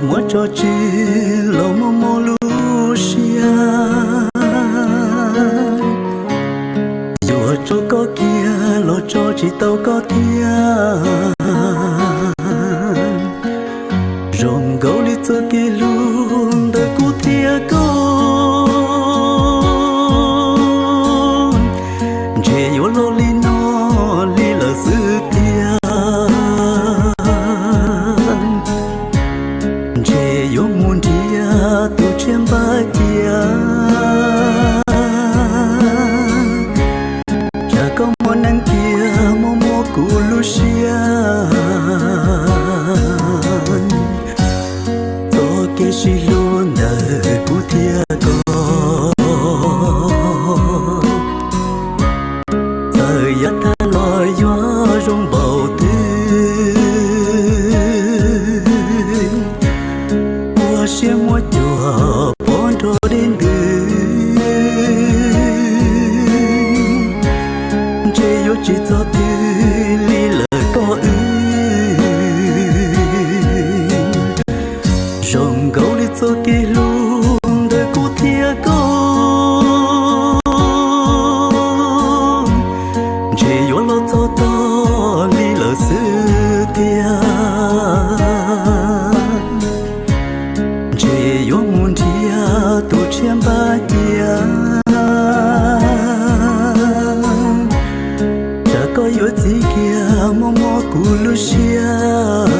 Muab tso tseg los muaj mob lub siab, yuav tso koj kiag los tso tsis tau koj thiab. Zoo nkaus li txoj kev hlub ntawm kuv thiab koj, ntshe yuav los li no li lawm xwb tiag. Ntshe yuav mus nrhiav tus tshiab npab cia. Tsam koj muaj neej kiag muaj muab kuv lub siab. Txoj kev sib hlub ntawm kuv thiab koj, txawm yav tag los yuav zoo npaum twg, ua siab muab cuag pov nrog deb ntws, ntshe yuav tsis txog twg li lawm koj wb. Zoo nkaus li txoj kev hlub ntawm kuv thiab koj, ntshe yuav los txog tog li lawm xwb tiag. Ntshe yuav mus nrhiav tus tshiab npab cia. Tsam koj yuav txib kiag muaj mob kuv lub siab.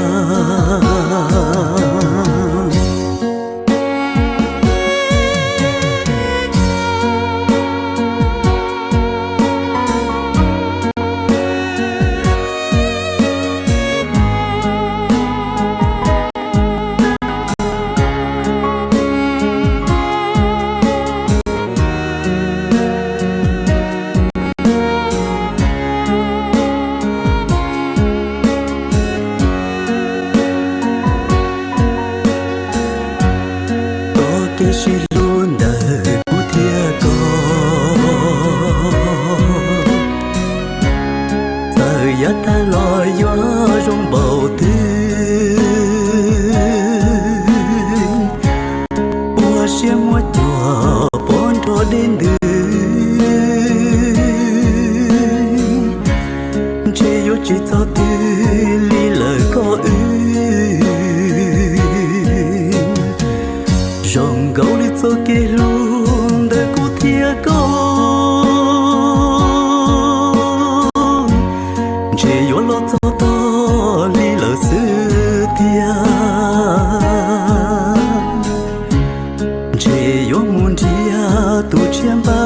Txoj kev sib hlub ntawm kuv thiab koj, txawm yav tag los yuav zoo npaum twg, ua siab muab cuag pov nrog deb ntws, ntshe yuav tsis txog twg li lawm koj wb. Zoo nkaus li txoj kev hlub ntawm kuv thiab koj, ntshe yuav los txog tog li lawm xwb tiag. Ntshe yuav mus nrhiav tus tshiab npab